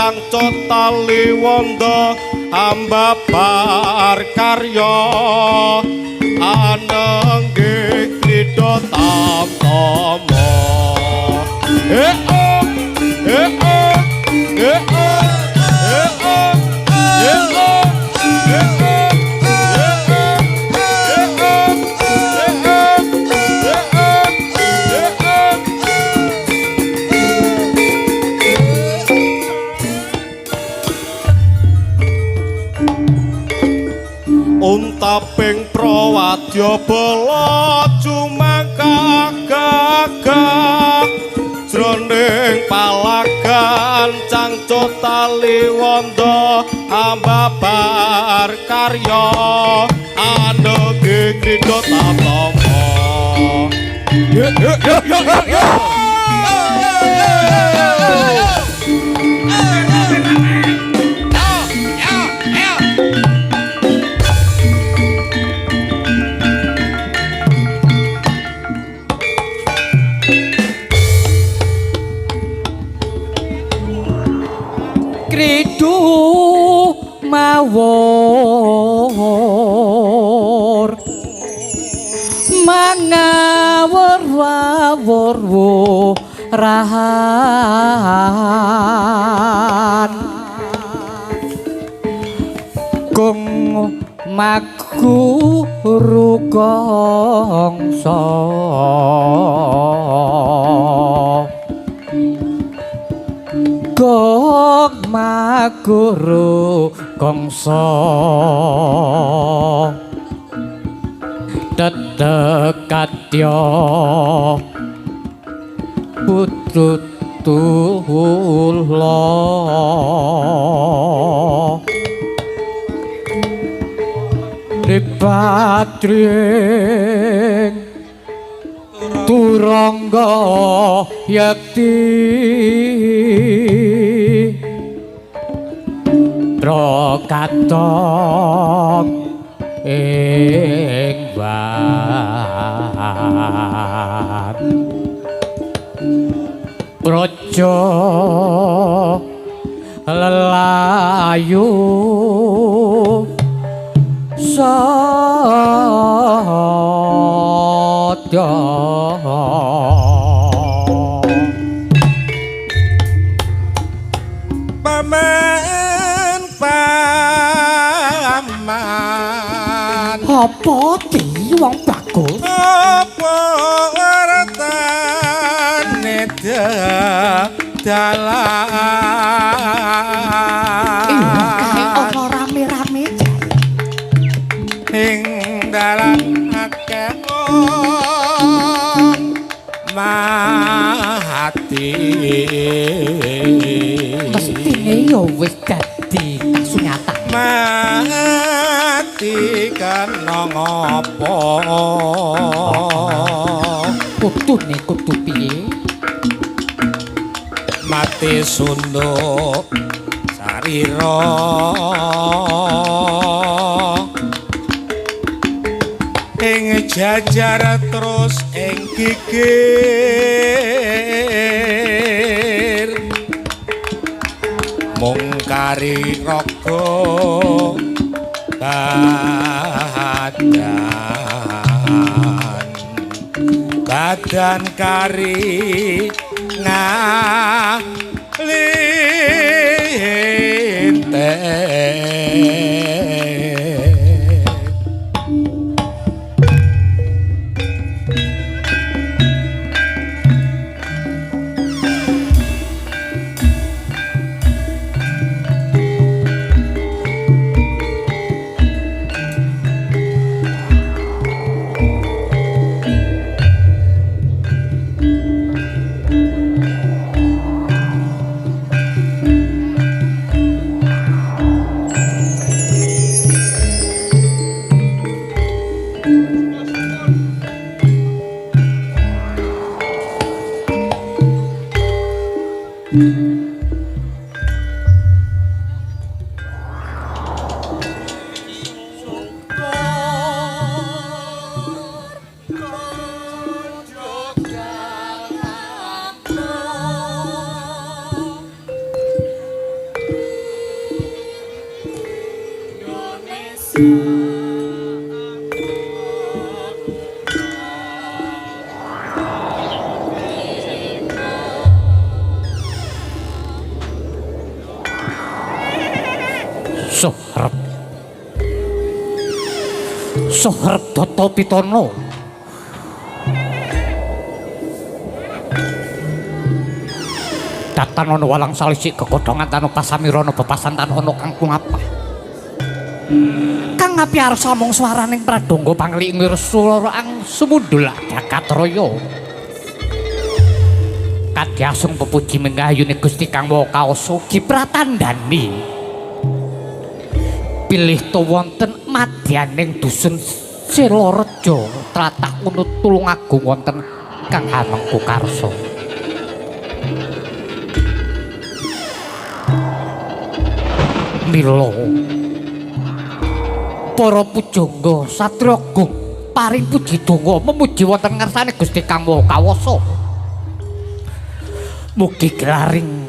cangcut tali wanda ambabar karya anenggih krida tamtama. Eh oh, eh oh, eh oh, eh oh, eh oh, eh oh, eh oh, eh oh, eh oh, eh oh. Untaping prawadya bala jumangkah gagah jroning palagan cangcut tali wanda ambabar karya anege krida tamtama. Yo yo yo yo yo. Kridu mawur mangawur wawur rahan kung maguru kongso gong maguru kongso tetekatya putut tula Ripatring Turangga Yakti Trokatong ing wan Praja lelayu sadya. Paman, paman, Apa ti wong bagus? Apa wartane dalan Kae ana rame-rame jare. Ing dalan akeh wong mati. Mestine ya wis dadi kasunyatan. Mati kena ngopo? Kudune kudu piye? Mati sunduk sarira ing jajar terus ing gigir mung kari raga badan badan kari ngalinte. Sohrab Sohrab Data Pitana. Datan ana walang salisik gegodhongan tan pasamirana bepasan tan ana kang pungapah. Kang ngapiyarsa mung swaraning pradonga pangli ngirsa ang sumundul jagat raya. Kadyasung pepuji mengayune Gusti Kang Maha Kawasa ugi pratandhani. Pilih to wonten madyaning dusun Silareja tlatah Unut Tulungagung wonten Kang Hamengku Karsa. Mila para pujangga satriya agung paring puji donga memuji wonten ngarsane Gusti Kang Maha Kawasa. Mugi gelaring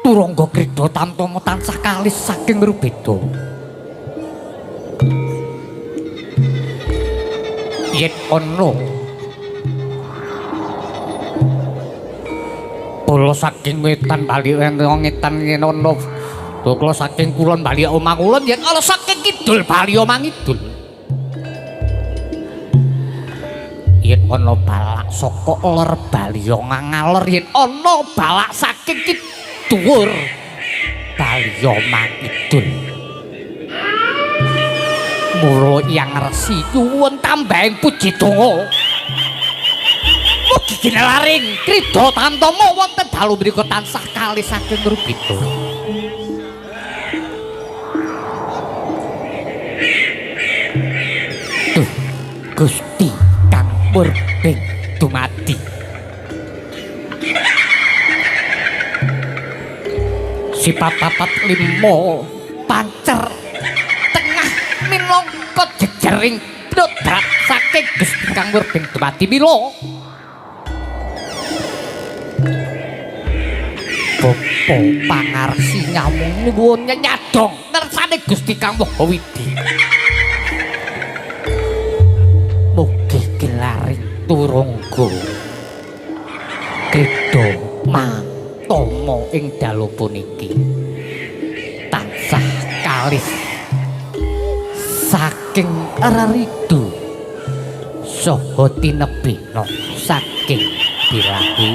turangga krida tamtama tansah kalis saking rubeda. Yen ana bala saking wetan bali ngetan yen ana bala saking kulon bali omangulon yen ana saking kidul bali omangidul. Yen ana balak saka lor bali ngalor yen ana balak saking kidul bali mangidul. Mula Hyang Resi nyuwun tambahing puji donga. Mugi ginelaring krida tamtama wonten dalu mriku tansah kalih saking rubeda. Duh Gusti Kang Purbing dumadi. Sipat papat lima pancer tengah minangka jejering nodrat saking Gusti Kang Purbing dumadi mila Bapa pangarsi nyamung nuwun nyadong ngersane Gusti Kang Maha Widi. Mugi gelaring turangga krida matama ing dalu puniki tansah kalis saking reridu saha tinebina saking bilahu.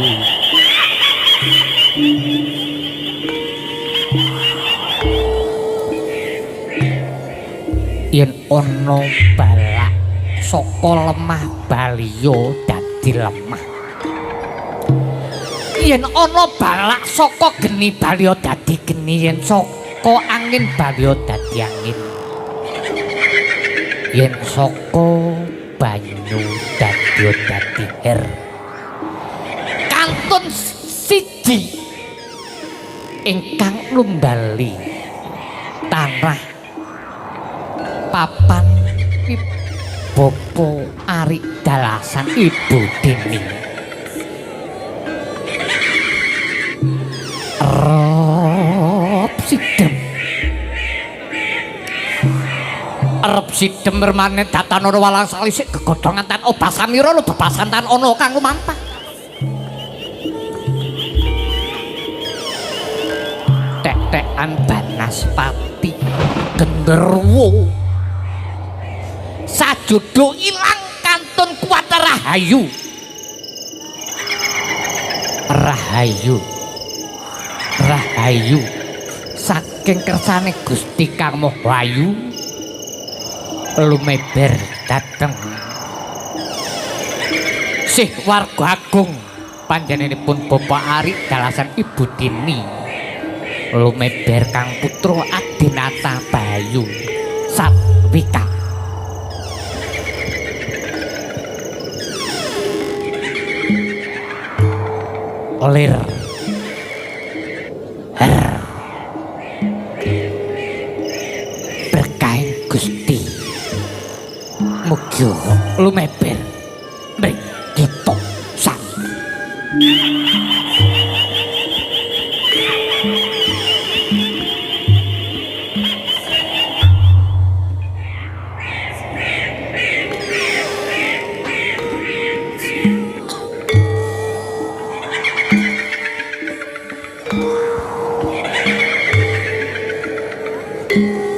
Yen ana balak saka lemah baliya dadi lemah. Yen ana balak saka geni baliya dadi geni, yen saka angin baliya dadi angin. Yen saka banyu dadi dadi her. Kantun siji ingkang numbali tanah papan Bapa Arik Dalasan Ibu Dini. Rep sidem. Rep sidem mermane datan ana walang salisik gegodhongan tan obasamira bebasan tan ana kang lumampah. Tek-tekan banaspati genderuwo sajudo ilang kantun kuat rahayu. Rahayu rahayu saking kersane Gusti Kang Maha Ayu lumeber dhateng sih warga agung panjenenganipun Bapak Arik Dalasan Ibu Dini lumeber kang putra Adinata Bayu Satwika. Lir her berkahin Gusti mugi lumeber mring kita sami. Eh.